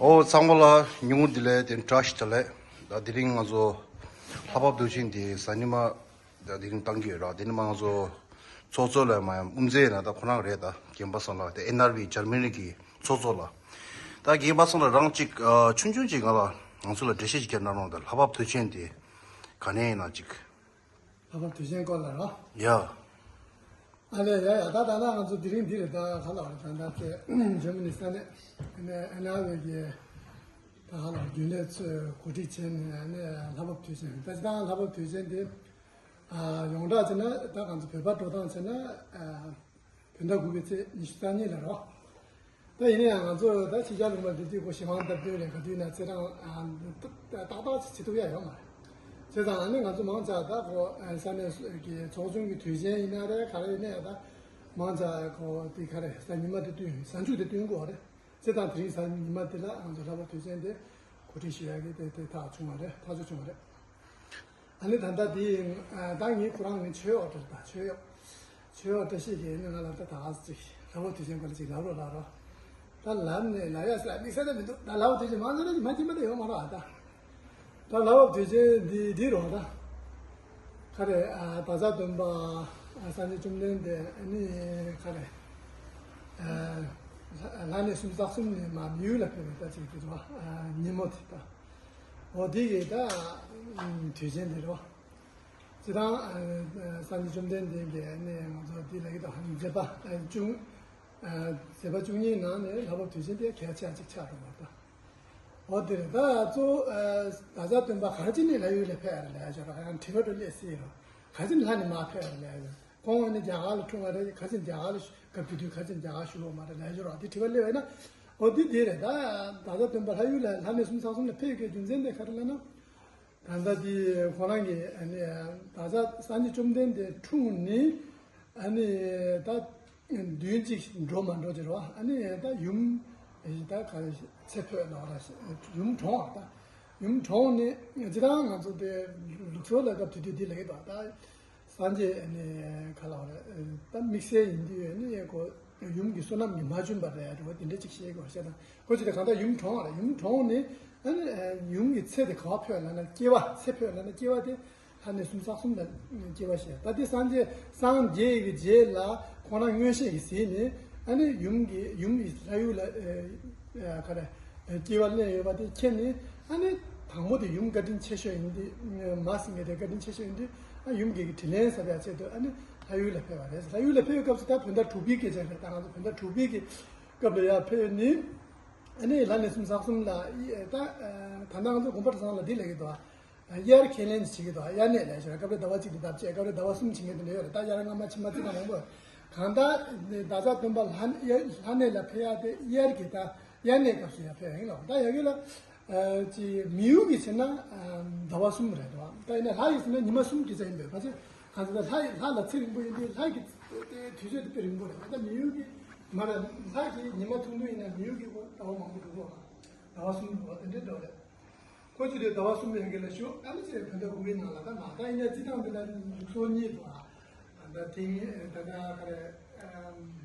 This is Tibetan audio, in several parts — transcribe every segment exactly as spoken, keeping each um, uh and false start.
ཨོ་ཚང་མ་ལ་ཉིན་མོ་བདེ་ལེགས། དེ་བཀྲ་ཤིས་བདེ་ལེགས། ད་དེ་རིང་ང་ཚོ་ལྷ་བབས་དུས་ཆེན་དེ་གཟའ་ཉི་མ་ད་དེ་རིང་བཏང་གི་ཡོད་ར། དེ་ནི་མ་ང་ཚོ་ཚོགས་གཙོ་ལ་མ་ཡང་དབུ་མཛད་ན་ད་ཁོ་རང་རེད། ད་རྒན་པ་སང་ལ་དེ་ཨེན་ཨར་བི་འཇར་མ་ནི་གི་ཚོགས་གཙོ་ལ། ད་རྒན་པ་སང་ལ་རང་གཅིག་ཨ་ཆུང་ཆུང་ཅིག་ང་ལ་ང་ཚོ་ལ་འགྲེལ་བཤད་ཅིག་བརྒྱབ་གནང་རོགས། ད་ལྷ་བབས་དུས་ཆེན་དེ་ག་ནས་ཡིན་ན་ཅིག་ལྷ་བབས་དུས་ཆེན་སྐོར་ལ་རོ། ཡ། ཨ་ལས་ཡ་ཡ། ད་ད་ད་ང་ཚོ་དེ་རིང་འདི་རེད། ད་ག་ལ་བ་རེད། ད་ད་དེ་འཇར་མ་ནི་ས་གནས་ཨ་ནི་ཨ་ནི་ཨ་བའི་གི་ད་ག་ལ་བ་རྒྱུན་ལས་ཚོས་གོ་སྒྲིག་བྱས་ནས་ཨ་ནི་ལྷ་བབས་དུས་ཆེན། ད་ཅི་ད་ལྷ་བབས་དུས་ཆེན་དེ་ཨ་ཡོངས་གྲགས་བྱས་ན་ད་ང་ཚོ་བོད་པ་འགྲོ་སྟངས་བྱས་ན་ཨ་བོད་ཟླ་དགུ་པའི་ཚེས་ཉི་ཤུ་རྩ་གཉིས་ལ་རོ། ད་ཡིན་ན་ཡང་ང་ཚོ་ད་ཕྱི་རྒྱལ་ལུང་པ་འདི་དུས་ཁོ་ཞི་མང་སྟབས་བསྟུན་རེད། ག་དུས་ན་ཚེས་གྲངས་ཨ་ཏག་ཏག་ཅིག་བྱེད་ཐུབ་ཡ་ཡོད་མ་རེད། བྱས་ཙང་ཨ་ནི་ང་ཚོ་མང་ཆེ་ད་ཁོ་ས་གནས་ཀྱི་ཚོགས་ཆུང་གི་དུས་ཆེན་ཡིན་ན་རེད། ག་རེ་ཡིན་ན་ཡང་ད་མང་ཆེ་ཁོ་དེ་ག་རེ་གཟའ་ཉི་མ་དེ་བསྟུན་གཟའ་མཇུག་དེ་བསྟུན་དགོས་རེད། བྱས་ཙང་དེ་རིང་གཟའ་ཉི་མ་དེ་ལ་ང་ཚོ་ལྷ་བབས་དུས་ཆེན་དེ་གོ་སྒྲིག་ཞུ་ཡ་གི་དེ་དེ་ཐག་བྱུང་བ་རེད། ཐག་གཅོད་བྱུང་བ་རེད། ཨ་ནི་ད་ལྟ་དེ་ད་ངའི་ཁོ་རང་ངའི་ཆོས་འོག་དེར་ད་ཆོས་འོག་ཆོས་འོག་བཀྲ་ཤིས་ཀྱིས་ནི་ང་ལ་ད་ད་ཅིག་ལྷ་བབས་དུས་ཆེན་སྐོར་ལ་ཅིག་ལབ་རོགས་ལབ་རོགས། ད་ལབ་ནས་ལབ་ཡ་ཟེར་དམིགས་བསལ་ད་མི་འདུག་ད་ལྷ་བབས་དུས་ཆེན་མང་ཆེ་ད་ཅིག་མ་སྐྱིད་མ་ད་ཡོད་མ་རོགས་ཨ། ད་ད་ལྷ་བབས་དུས་ཆེན་འདི་འདི་རོགས་ད། ག་རེ་ཨ་ད་བཟའ་སྟོན་པ་ཨ་སངས་རྒྱས་བཅོམ་ལྡན་འདས་ཨ་ནི་ག་རེ་ཨ་ལྷ་གནས་སུམ་ཅུ་རྩ་གསུམ་ནས་མ་མི་ཡུལ་ལ་ཕེབས་པའི་ད་ཅིག་དེ་རོགས་ཨ་ཉིན་མོ་དེ་ད། འོ་དེ་གི་ད་དུས་ཆེན་དེ་རོགས། སྤྱིར་བཏང་སངས་རྒྱས་བཅོམ་ལྡན་འདས་ཀྱི་ནི་ང་ཚོ་འདི་ལ་ཡི་དྭགས་མཛད་པ་བཅུ། མཛད་པ་བཅུ་གཉིས་ནང་ནས་ལྷ་བབས་དུས་ཆེན་དེ་གལ་ཆེ་ཅིག་ཆགས་འགྲོ་བ་དང་། འོ་དེ་རེད། ད་གཙོ་བོ་ད་བཟའ་སྟོན་པ་ག་རེ་བྱས་ནས་ལྷ་ཡུལ་ལ་ཕེབས་ཡ་རེད་ལབ་ཡ་ཅིག་ཡོད་རེད། ཡང་དྲི་བ་འདྲ་སླེབས་སྲིད་ཡོད་རེད། ག་རེ་བྱས་ནས་ལྷ་ནས་མར་ཕེབས་ཡ་རེད་ལབ་ཡ་ཅིག་ཁོང་ཨ་ནི་རྒྱ་གར་ལ་འཁྲུངས་པ་རེད། ག་རེ་བྱས་ནས་རྒྱ་གར་ལ་སྐབས་དེ་དུས་ག་རེ་བྱས་ནས་རྒྱ་གར་བཞུགས་ཡོད་མ་རེད་ལབ་ཡ་ཅིག་ཡོད་རེད། དེ་དྲི་བ་སླེབས་ཡོད་ན་འོ་དེ་དེ་རེད། ད་ད་བཟའ་སྟོན་པ་ལྷ་ཡུལ་ལ་ལྷ་གནས་སུམ་ཅུ་རྩ་གསུམ་ལ་ཕེབས་དགོས་རྒྱུ་མཚན་དེ་ག་རེ་ལབ་ན། ད་ལྟ་དེ་ཁོ་རང་གི་ཨ་ནི་ད་ཆ་སངས་རྒྱས་བཅོམ་ལྡན་འདས་འཁྲུངས་ནས་ཨ་ནི་ད་བདུན་གཅིག་འགྲོ་མ་འགྲོ་ཅིག་རེད་བ། ཨ་ནི་ད་ཡུམ་ད་ག་རེ་ཚེ་འཕོས་ལབ་ར། ཡུམ་གྲོངས་བ། ད་ཡུམ་གྲོངས་ནས་སྤྱིར་བཏང་ང་ཚོ་དེ་ལུགས་སྲོལ་ལ་སྐབས་དེ་དུས་འདི་ལ་གི་ད་ད། སངས་རྒྱས་ནི་ག་ལ་བ་རེད། ད་དམིགས་བསལ་ཡིན་དུས་ནི་ཁོ་ཡུམ་གྱི་བསོད་ནམས་ཀྱིས་མ་བྱོན་པ་རེད་འགྲོ་བ་དེ་འདྲ་ཅིག་བཤད་དགོས་བཤད་དང་། ཁོ་ཅི་དེ་གང་ལྟར་ཡུམ་གྲོངས་བ་རེད། ཡུམ་གྲོངས་ནས་ཨ་ནི་ཡུམ་གྱི་ཚེ་དེ་ག་བ་འཕོས་ལབ་ན་སྐྱེ་བ་ཚེ་འཕོས་ལབ་ན་སྐྱེ་བ་དེ་ལྷ་གནས་སུམ་ཅུ་རྩ་གསུམ་ལ་སྐྱེ་བ་བཞེས། ད་དེ་སངས་རྒྱས་སངས་རྒྱས་ཀྱི་རྗེས་ལ་ཁོ་རང་མངོན་ཤེས་ཀྱིས་གཟིགས་ནས་ཨ་ནི་ཡུམ་གྱི་ཡུམ་གྱི་ལྷ་ཡུལ་ལ་ག་རེ། སྐྱེ་བ་ལེན་ཡོད་པ་དེ་མཁྱེན་ནས་ཨ་ནི་དང་པོ་དེ་ཡུམ་བཀའ་དྲིན་ཆེ་ཤོས་ཡིན་དུས་མ་སྲིང་ངེས་དེ་བཀའ་དྲིན་ཆེ་ཤོས་ཡིན་དུས་ཨ་ཡུམ་གྱི་དྲིན་ལན་གཟབ་ཡག་ཆེད་དུ་ཨ་ནི་ལྷ་ཡུལ་ལ་ཕེབས་པ་རེད། ལྷ་ཡུལ་ལ་ཕེབས་པའི་སྐབས་སུ་ད་བོད་ཟླ་དྲུག་པའི་སྐད་ཆ་རེད། ད་ང་ཚོ་བོད་ཟླ་དྲུག་པའི་གི་སྐབས་ལ་ཡར་ཕེབས་ནས་ཨ་ནི་ལྷ་གནས་སུམ་ཅུ་རྩ་གསུམ་ལ་ད་ད་ལྟ་ང་ཚོ་དགོན་པ་གྲྭ་ཚང་ལ་འདི་ལས་ཀྱི་འདུག་དབྱར་ཁས་ལེན་བྱེད་ཀྱི་འདུག་དབྱར་གནས་ལས་བྱེད་སྐབས་རེ་ཟླ་བ་གཅིག་ཏུ་ལྡབ་བཅད། སྐབས་རེ་ཟླ་བ་གསུམ་བྱེད་མཁན་དེ་འདྲ་ཡོད་རེད། ད་དབྱར་སྔ་མ་ཕྱི་མ་རྩི་ན་མང་པོ་ཡོད། གང་ལྟར་ད་ཆ་སྟོན་པ་ལྷ་ལྷ་གནས་ལ་ཕེབས་ཡག་དེ་དབྱར་གྱི་ད་དབྱར་གནས་སྐབས་སུ་ཡར་ཕེབས་ཡིན་ལ། ད་ཡ་གི་ལ་ཅི་མི་ཡུལ་གྱི་ཕྱིར་ན་ཟླ་བ་གསུམ་རེད་འདུག་ད་ཡིན་ན་ལྷ་ཡི་ཕྱིར་ན་ཉི་མ་གསུམ་གྱི་ཆ་ཡིན་པས། ཕལ་ཆེར་གང་ལྟར་ལྷ་ཡི་ལྷ་ལ་ཚེ་རིང་པོ་ཡིན་དུས་ལྷ་གི་དུས་ཚོད་དེ་དཔེ་རིང་པོ་རེད། ད་མི་ཡུལ་གྱི་མ་རེད། ལྷ་གི་ཉི་མ་ཐུང་ཐུང་ཡིན་ན་མི་ཡུལ་གྱི་ཟླ་བ་མང་པོ་འགྲོ་གི་རེད། ཟླ་བ་གསུམ་འགྲོ་བ་དེ་འདྲའི་འགྲོ་རེད། ཁོ་ཅི་དེ་ཟླ་བ་གསུམ་ཡན་གྱི་ལ་ཞུ་ཨ་ནི་ཅེས་བོད་ཟླ་དགུ་པའི་ནང་ལ་ད་མ་ད་ཡིན་ན་སྤྱི་བཏང་འདི་ལ་ལུགས་སྲོལ་གཉིས་འདུག་ཨ་ད་དེ་ངས་ད་ད་ག་རེ་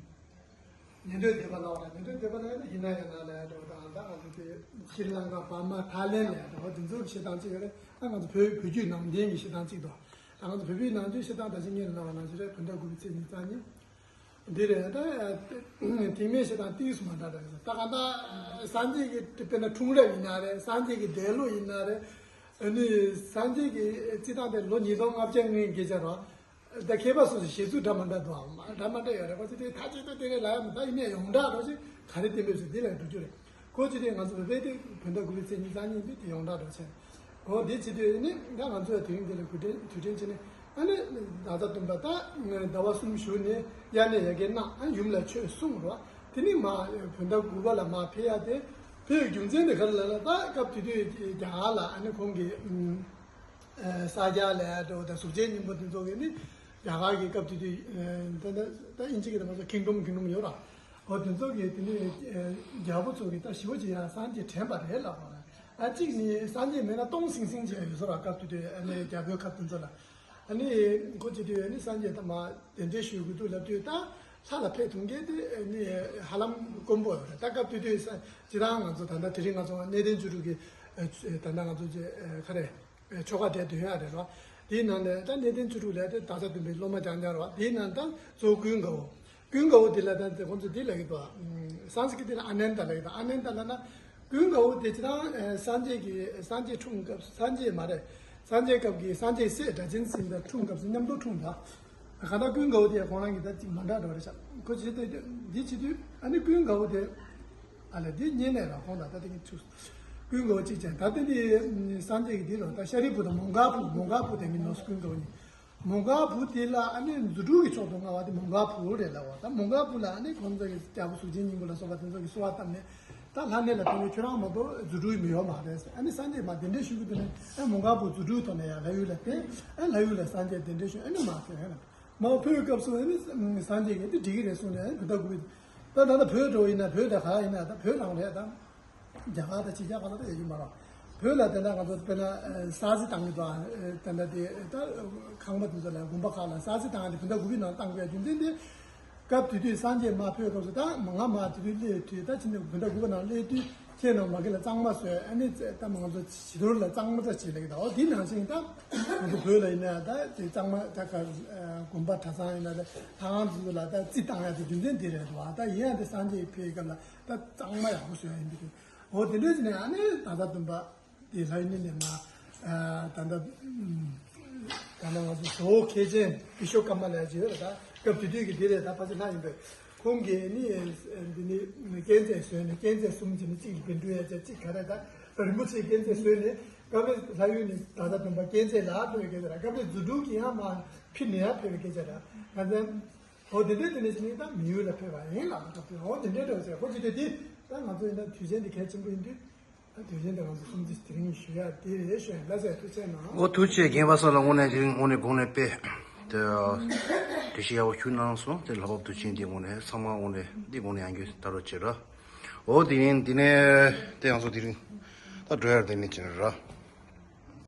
ཉན་ཐོས་སྡེ་པ་ལ་བ་ད་ཉན་ཐོས་སྡེ་པ་ལ་ཡིན་ན་ཧི་ན་ཡ་ན་ལ་ཡ་འགྲོ་ད་ཨ་ད་ང་ཚོ་དེ་ཤྲི་ལང་ཀ་བར་མ་ཐའི་ལེན་ལ་ཡ་འགྲོ་བ་དེ་ཚོ་གི་བཤད་སྟངས་ཅིག་ཡོད་རེད། ཨ་ང་ཚོ་བོད་བོད་བརྒྱུད་ནང་བསྟན་གྱི་བཤད་སྟངས་ཅིག་འདུག་ད་ང་ཚོ་བོད་བརྒྱུད་ནང་བསྟན་བཤད་སྟངས་ད་ཅི་ངས་ལབ་པ་ནང་བཞིན་རེད། བོད་ཟླ་དགུ་པའི་ཚེས་ཉི་ཤུ་རྩ་གཉིས། འདི་རེད། ད་ཐེག་དམན་བཤད་སྟངས་ཏིས་མ་འདྲ་འདྲ་རེད། ད་གང་ལྟར་སངས་རྒྱས་ཀྱི་དཔེར་ན་འཁྲུངས་རབས་ཡིན་ན་རེད། སངས་རྒྱས་ཀྱི་འདས་ལོ་ཡིན་ན་རེད། ཨ་ནི་སངས་རྒྱས་ཀྱི་རྩི་སྟངས་དེ་ལོ་ཉིས་སྟོང་ལྔ་བརྒྱ་སྔོན་གྱི་སྐད་ཆ་རེད། ད་མཁས་པ་སོ་སོའི་བཞེད་ཚུལ་འདྲ་མ་འདྲ་འདུག་ཨང་། འདྲ་མ་འདྲ་ཡོད་རེད། ཁོ་ཚོ་དེ་མཐའ་གཅིག་ཏུ་དེ་རེད་ལབ་ཡ་མི་ད་ཡིན་ནའི་ཡོངས་གྲགས་འདྲ་ཞིག་ག་རེ་གཏན་འབེབས་བྱས་འདི་ལ་འགྲོ་རྒྱུ་རེད། ཁོ་ཅི་སྟེ་ང་ཚོ་བོད་པའི་དེ་བོད་ཟླ་དགུ་པའི་ཚེས་ཉི་ཤུ་རྩ་གཉིས་འདི་དེ་ཡོངས་གྲགས་འགྲོ་ཆེན། འོ་དེ་བྱེད་དུས་ནི་ད་ང་ཚོ་ཡང་དེ་རིང་འདི་ལ་དུས་དྲན་དུས་དྲན་བྱེད་ནས་ཨ་ནི་ད་ལྟ་སྟོན་པ་ད་ཟླ་བ་གསུམ་བཞུགས་ནས་དབྱར་གནས་ཡ་གི་གནང་ཨ་ཡུམ་ལ་ཆོས་གསུངས་རོ། དེ་ནི་མ་བོད་ཟླ་དགུ་པ་ལ་མ་ཕེབས་ཡ་དེ་ཕེབས་རྒྱུ་མཚན་དེ་ག་རེ་ལབ་ན་ད་སྐབས་དེ་དུས་རྒྱ་གར་ལ་ཨ་ནི་ཁོང་གི་ས་སྐྱ་ལ་ཡ་འགྲོ་ད་གཟུགས་ཅན་སྙིང་པོ་དེ་ཚོ་གི་ནི་རྒྱ་གར་གྱི་སྐབས་དེ་དུས་ད་ད་ད་ཨིན་ཇི་གི་ད་མ་ཚོ་ཁིང་ཌོམ་ཁིང་ཌོམ་ཡོད་ར། འོ་དེ་ཚོ་གིས་དེ་ནས་རྒྱལ་པོ་ཚོ་གིས་ད་ཞི་བ་ཅིག་ཡང་སངས་རྒྱས་དྲན་པ་རེད་ལབ་པ་རེད། ཨ་གཅིག་ནི་སངས་རྒྱས་མེད་ན་སྟོང་ཟིང་ཟིང་བྱས་ཡོད་ས་ར། སྐབས་དེ་དུས་ཨ་ནི་རྒྱལ་པོའི་ཁབ་དེ་ཚོ་ལ་ཨ་ནི་ཁོ་ཅི་དུས་ཨ་ནི་སངས་རྒྱས་ད་མ་གདན་འདྲེན་ཞུ་དགོས་འདུག་ལབ་དུས་ད་ ལྷ་ལ་ཕེབས་ཐུབ་མཁན་དེ་ནི་ཧ་ལམ་དཀོན་པོ་ཡོད་རེད། ད་སྐབས་དེ་དུས་ས་སྤྱིར་བཏང་ང་ཚོ་ད་ལྟ་དེ་རིང་ང་ཚོ་གནས་བརྟན་བཅུ་དྲུག་གི་ད་ལྟ་ང་ཚོ་ཅེ་ག་རེ་ཆོ་ག་གྲལ་དུ་ཡོད་རེད་རོ། དེའི་ནང་ནས་ད་གནས་བརྟན་བཅུ་དྲུག་ལས་དེ་བདག་ཅག་བདུན་པའི་སློབ་མ་རྐྱང་རྐྱང་རོ། དེའི་ནང་ད་གཙོ་བོ་ཀུན་དགའ་བོ། ཀུན་དགའ་བོ་དེ་ལ་ད་ཁོང་ཚོ་དེ་ལ་གི་དོ། སཾ་སྐྲྀ་ཏ་ལ་ཨ་ནནྡ་ལ་གི་དོ། ཨ་ནནྡ་ལ་ན་ཀུན་དགའ་བོ་དེ་ཅི་ད་སངས་རྒྱས་ཀྱི་སངས་རྒྱས་འཁྲུངས་སྐབས་སངས་རྒྱས་མ་རེད། སངས་རྒྱས་སྐབས་ཀྱི་སངས་རྒྱས་སྲས་སྒྲ་གཅན་འཛིན་དང་འཁྲུངས་སྐབས་སུ་མཉམ་དུ་འཁྲུངས་ད། གང་ལྟར་ཀུན་དགའ་བོ་དེ་ཁོང་རང་གི་ད་ཅིག་མ་འདྲ་འགྲོ་རེད་ཤག་ཁོ་ཅི་ད་འདི་བྱེད་དུས་ཨ་ནི་ཀུན་དགའ་བོ་དེ། ཨ་ལས་འདི་བརྙན་ནས་རང་ཁོང་ད་ལྟ་དེ་གི་ཚུ། ཀུན་དགའ་བོ་གཅིག་ཅན་ད་ལྟ་འདི་སངས་རྒྱས་ཀྱི་འདི་ལོ་ད་ཤཱ་རིའི་བུ་དང་མོའུ་འགལ་བུ། མོའུ་འགལ་བུ་དེ་མིན་ནོ་ཀུན་དགའ་བོ་ནི། མོའུ་འགལ་བུ་དེ་ལ་ཨ་ནི་རྫུ་འཕྲུལ་གྱི་མཆོག་ཏུ་མངའ་བ་དེ་མོའུ་འགལ་བུ་རེད་ལབ་པ། ད་མོའུ་འགལ་བུ་ལ་ཨ་ནི་ཁོང་ཚོ་གི་རྒྱལ་པོ་གཟུགས་ཅན་སྙིང་པོ་ལ་སོགས་པ་དེ་ཚོ་གི་གསོལ་བ་བཏབ་ནས་ད་ལྷ་གནས་ལ་ཕེབས་ནས་ཁྱོད་རང་མ་གཏོགས་རྫུ་འཕྲུལ་མི་ཡོད་མ་རེད་ཟེར། ཨ་ནི་སངས་རྒྱས་མ་གདན་འདྲེན་ཞུ་གི་འདུག་ནས་ཨ་མོའུ་འགལ་བུ་རྫུ་འཕྲུལ་ཐོག་ནས་ཡང་ལྷ་ཡུལ་ལ་ཕེབས། ཨ་ལྷ་ཡུལ་ལ་སངས་རྒྱས་གདན་འདྲེན་ཞུ་ཨ་ནི་མ་ཕེབས་ཨ་ནི། མར་ཕེབས་སྐབས་སུ་ཨ་ནི་སངས་རྒྱས་ཀྱིས་འདི་འགྲིག་གི་རེད་གསུངས་ནས་ཨ་ནི་བུ་ད་གུ་བི། ད་ད་ལྟ་བོད་འགྲོ་ཡིན་ན་བོད་ད་ག་ཡིན་ན་ད་བོད་ནང་རེད་ད། རྒྱ་གར་དང་ཕྱི་རྒྱལ་ཁག་ལ་ད་ཡོད་ཀྱི་མ་རེད། བོད་ལ་དེ་འདྲ་ང་ཚོ་དཔེར་ན་ས་རྩི་བཏང་གི་འདུག་ཨ། དེ་འདྲ་དེ་ད་ཁང་པ་དེ་ཚོ་ལ་དགོན་པ་ཁག་ལ་ས་རྩི་བཏང་ཡ་དེ་བུ་ད་གུ་བི་ནང་བཏང་དགོས་རྒྱུ་མཚན་དེ། སྐབས་དེ་དུས་སངས་རྒྱས་མར་ཕེབས་སྐབས་སུ་ད་མ་ང་མར་དེ་དུས་སླེབས་དུས་ད་ཕྱི་ནས་བུ་ད་གུ་བི་ནང་སླེབས་དུས་ཁྱེད་རང་མ་གི་ལ་གཙང་མ་བཟོས་ཨ་ནི་ད་ང་ཚོ་བྱི་དོར་ལ་གཙང་མ་ད་བྱེད་ལེགས་ད། འོ་དེ་ནང་བཞིན་ད་ང་ཚོ་བོད་ལ་ཡིན་ན་ད་དེ་གཙང་མ་ད་ག་དགོན་པ་གྲྭ་ཚང་ཡིན་ན་ད་ལྷ་ཁང་དེ་ཚོ་ལ་ད་རྩི་བཏང་ཡ་དེ་རྒྱུ་མཚན་དེ་རེད་འདུག་ཨ། ད་ཡིན་ཡང་དེ་སངས་རྒྱས་ཕེབས་སྐབས་ལ་ད་གཙང་མ་ཡག་པོ་བཟོས་ཡ་ཡིན་འདུག་འོ་དེ་འདྲ་བྱས་ནས་ཨ་ནི་ད་ལྟ་སྟོན་པ་དེ་ལྷ་ཡུལ་ནས་མར་ད་ལྟ་ད་ལྟ་ང་ཚོ་ཇོ་བོ་མཁན་ཆེན་བི་ཤོ་ཀརྨ་ལ་ཡ་ཅིག་ཡོད་རེད། ད་སྐབས་དེ་དུས་ཀྱི་དེ་རེད། ད་ཕལ་ཆེར་ལྷ་ཡིན་པས། ཁོང་གིས་ནི་འདི་ནི་སྐས་འཛེག་བཟོས་ནས་སྐས་འཛེག་གསུམ་བྱས་ནས་གཅིག་བཻ་ཌཱུརྱ་བྱས་གཅིག་ག་རེ་ད་རིན་པོ་ཆེའི་སྐས་འཛེག་བཟོས་ནས་སྐབས་རེ་ལྷ་ཡུལ་ནས་ད་ལྟ་སྟོན་པ་སྐས་འཛེག་ལ་ཕེབས་པའི་སྐད་ཆ་ར། སྐབས་རེ་རྫུ་འཕྲུལ་གྱིས་ཡང་མར་ཕྱིར་ནས་ཡང་ཕེབས་པའི་སྐད་ཆ་ར། ང་ཚོ་འོ་དེ་འདྲའི་དེ་འདྲའི་ཞིག་ནི་ད་མི་ཡུལ་ལ་ཕེབས་པ་ཡིན་ལབ་པ་སྐབས་དེ་འོ་དེ་འདྲའི་འདྲ་བོ་ཟེར་ཁོ་ཅི་སྟེ་དེ་ད་ང་ཚོ་ཡིན་ན་དུས་ཆེན་འདི་གལ་ཆེན་པོ་ཡིན་དུས། ད་དུས་ཆེན་དེ་ང་ཚོ་སྲུང་བརྩི་དེ་རིང་ཞུ་ཡ་དེ་རེད་ཞུ་ཡ་ལ་ཟེར་ཐུགས་རྗེ་གནང་། འོ་ཐུགས་རྗེ་རྒན་པ་སོགས་ལ་དངོས་གནས་དེ་རིང་དངོས་གནས་དགོངས་ནས་དཔེ་དེ་དུས་ཆེན་ཡག་པོ་ཞུ་གནང་སོང་། དེ་ལྷ་བབས་དུས་ཆེན་དེ་དངོས་གནས་ཚང་མ་དངོས་གནས་འདི་དགོངས་ནས་ཡང་བསྐྱར་ད་རོགས་བྱེད་ར། འོ་དེ་རིང་འདི་ནས་དེ་ཡང་སོ་དེ་རིང་ད་འགྲོ་ཡར་དེ་ནས་བྱེད་ར།